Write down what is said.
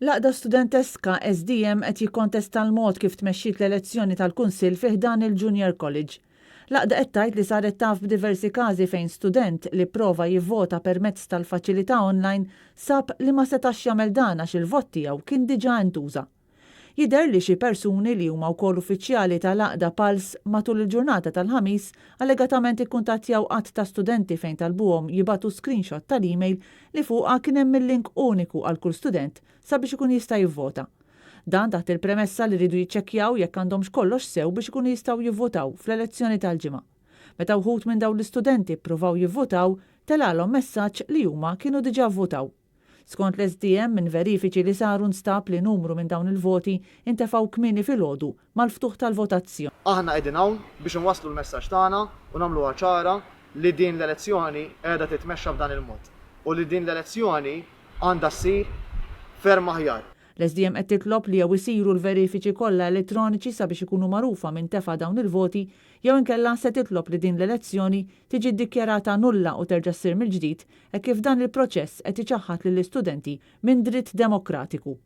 L-Għaqda Studenteska SDM qed jikkontesta l-mod kif tmexxiet l-elezzjoni tal-Kunsill fi ħdan il-Junior College. L-għaqda qed tgħid li saret taf b'diversi każi fejn student li pprova jivvota permezz tal-faċilità online sab li ma setax jagħmel dan għax il-vot tiegħu kien diġà intuża. Jidher li xi persuni li huma wkoll uffiċjali tal-għaqda Pulse matul il-ġurnata tal-Ħamis allegatament ikkuntattjaw għadd ta' studenti fejn talbuhom jibagħtu screenshot tal-email li fuqha kien hemm il-link uniku għal kull student sabiex ikun jista' jivvota. Dan taħt il-premessa li riedu jiċċekkjaw jekk għandhomx kollox sew biex ikunu jistgħu jivvutaw fl-elezzjoni tal-Ġimgħa. Meta wħud minn dawn l-istudenti ppruvaw jivvutaw, telgħalhom messaġġ li huma kienu diġà vvutaw. Skont l-SDM, minn verifiċi li saru nstab li numru minn dawn il-voti intefgħu kmieni filgħodu mal-ftuħ tal-votazzjoni. Aħna qegħdin hawn biex inwasslu l-messaġġ tagħna u nagħmluha ċara li din l-elezzjoni qiegħda titmexxa b'dan il-mod u li din l-elezzjoni għandha ssir ferm aħjar. L-SDM qed titlob li jew isiru l-verifiċi kollha elettroniċi sabiex ikunu magħrufa min tefa' dawn il-voti jew inkella se titlob li din l-elezzjoni tiġi ddikjarata nulla u terġa' ssir mill-ġdid hekk kif dan il-proċess qed iċaħħad lill-istudenti minn dritt demokratiku.